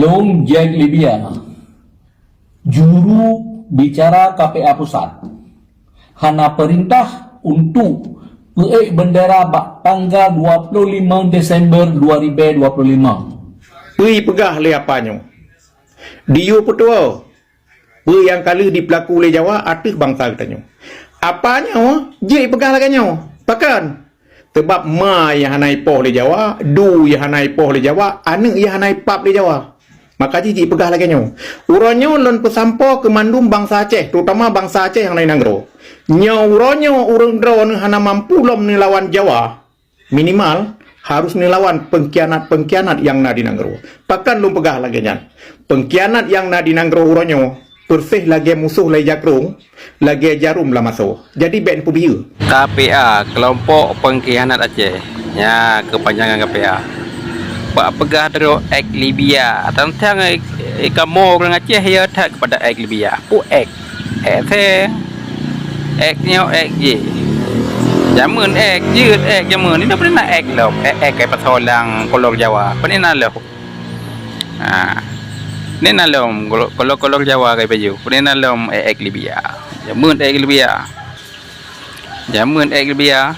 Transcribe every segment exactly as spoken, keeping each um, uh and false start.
Lôn Jack Libya, juru bicara K P A pusat, hana peurintah untuk peuék bendera bak tanggal dua puluh lima Desember dua ribu dua puluh lima. Peue peugah lé apa nyoe? Diyue peutuwoe peue nyang ka lheueh jipeulaku lé Jawa ateueh bansa geutanyoe. Apa nyoe jeuet peugah lagée nyoe? Pakon? Sabab ma nyang hana ipoh lé Jawa, du nyang hana ipoh lé Jawa, aneuëk nyang hana ipap lé Jawa. Maka jih jipeugah lagée nyoe, uroe nyoe lôn peusampoe keu mandum bansa Aceh, terutama bansa Aceh nyang na di nanggroe. Nyoe uroe nyoe ureuëng droeneueh hana mampu lom neulawan Jawa, minimal harus neulawan pengkhianat-pengkhianat nyang na di nanggroe. Pakon lôn peugah lagée nyan? Pengkhianat nyang na di nanggroe uroe nyoe persis lagée musoh lé jakrong, lagée jarum lam asoe. Jadi bék neupeubiyeue. K P A, Kelompok Pengkhianat Aceh. Nya keupanjangan K P A. Bak peugah droe ék Libya, tantang, eh, eh, kamoe ureuëng Aceh ya that keupada ék Libya. Peue ék? Ék seng. Ék nyoe ék jih. Jameun ék, jeuet ék jameun. Ini pernah ék lom. Ék, ék, ék pasoe lam kolor Jawa. Pernah lom. Ha. Ni na lom, kolo-, kolor-kolor Jawa kai baju. Ni na lom ék-ék Libya. Jameun ék Libya. Jameun ék Libya.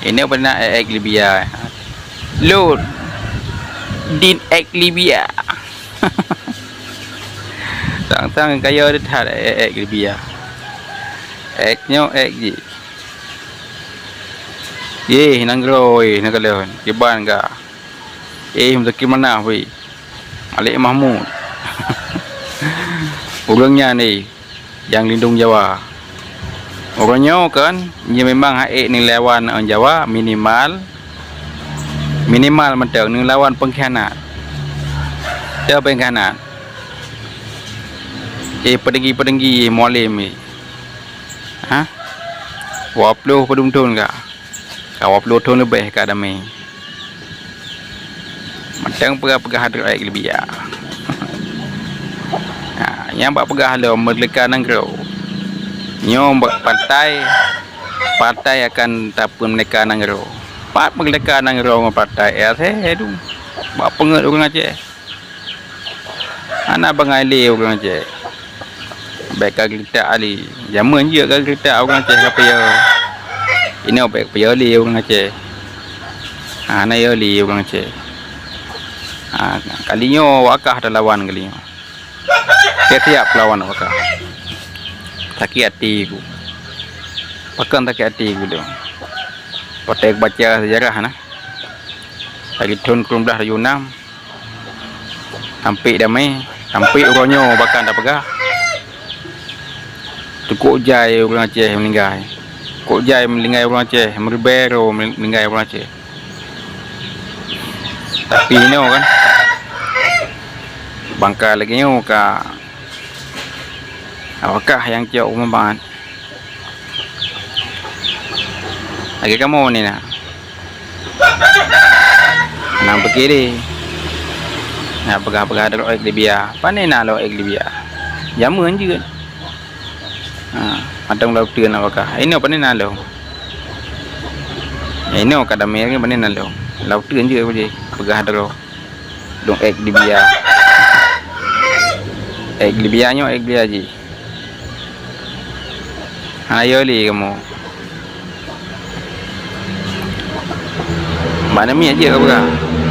Ini pernah ék-ék Libya. Lôn. Din ék Libya. Sang-sang kaya that ék-ék Libya. Ék nyoe ék jih. Yeh, nanggroe, eh, na kalon. Kiban ka. Eh, Muzakir Manaf weh. Malik Mahmud. Ureuëng nyan, eh, nyang lindong Jawa. Ureuëng nyoe kan, nyoe memang hak ék neulawan, eh, Jawa minimal, minimal mantong neulawan pengkhianat. Teu pengkhianat. Eh, peudenggi-peudenggi, eh, Mualem, eh. Ha? Dua puluh padum thon ka? Ka dua puluh thon leubeh ka damé. Mantong peugah-peugah droe ék Libya. Ha, nyang bak peugah lom meurdeka nanggroe. Nyoe bak partai, partai akan tapeumeurdeka nanggroe. Pat meurdeka nanggroe ngon partai, eh, asai, aduh. Bak peungeuet ureuëng Aceh. Hana bangai lé ureuëng Aceh. Bék ka geutak lé. Jameun jeuet ka geutak ureuëng Aceh ka piôh. Inoe bék piôh lé ureuëng Aceh. Hana yô lé ureuëng Aceh. Ha, kali nyoe wakah talawan kali nyoe. Ka siap lawan wakah. Sakét até ku. Pakon sakét até ku tu? Watée kubaca seujarah na. Lagi thon sikureueng blaih tujoh nam. Sampoe damé, sampoe uroe nyoe bahkan tapeugah, teukok jai ureuëng Aceh meuninggai. Kok jai meuninggai ureuëng Aceh, meuribée droe meuninggai ureuëng Aceh. Tapi inoe kan, bangka lagée nyoe ka, apakah nyang cok umat? Lagée kamoe ni na. Nang pikiri. Na peugah-peugah droe ék Libya. Pane na lom ék Libya? Jameun jeuet. Ha, mantong lau teuen apakah. Inoe pane na lom? Inoe ka damé lagée pane na lom? Lau teuen jeuet peugah droe. Lôn ék Libya. Ék Libya nyoe ék Libya jih. Hana yô lé kamoe. Bak aneuk miet jeuet ka peugah.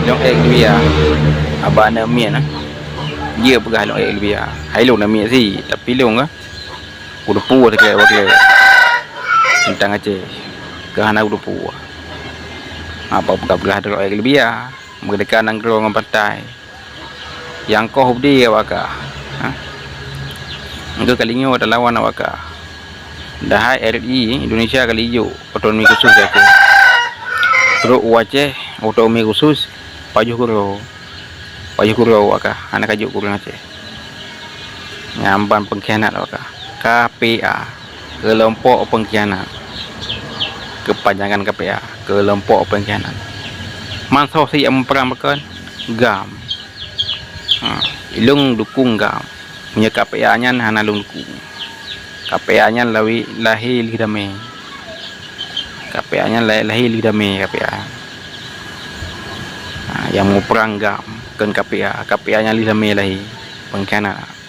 Lôn ék Libya. Bak aneuk miet na. Jeuet peugah lôn ék Libya. Hai lôn aneuk miet sit, tapi lôn ka kuteupeue teuka wakée teuntang Aceh. Ka hana kuteupeue. Apa peugah-peugah droe ék Libya. Meurdeka nanggroe ngon partai. Nyang koh udeb awak kah. Ha? Engkau kali nyoe talawan awak kah. Dahai R I Indonesia kali jok otonomi khusus jaku. Trok u Aceh otonomi khusus pajoh kuro. Pajoh kuro awak kah. Hana kajok kuro Aceh. Nyan ban pengkhianat awak kah. K P A, keulompok pengkhianat. Keupanjangan K P A, keulompok pengkhianat. Man soe sit nyang meuprang pakon? GAM. Ha, ilong dukung GAM. Meunyoe K P A nyan hana lôn dukung. K P A nyan lawi lahé lheueh damé. K P A nyan lahé, lahé lheueh damé K P A. Ha, nyang meuprang GAM. K K P A, K P A nyang lheuh lama lahé, pengkhianat.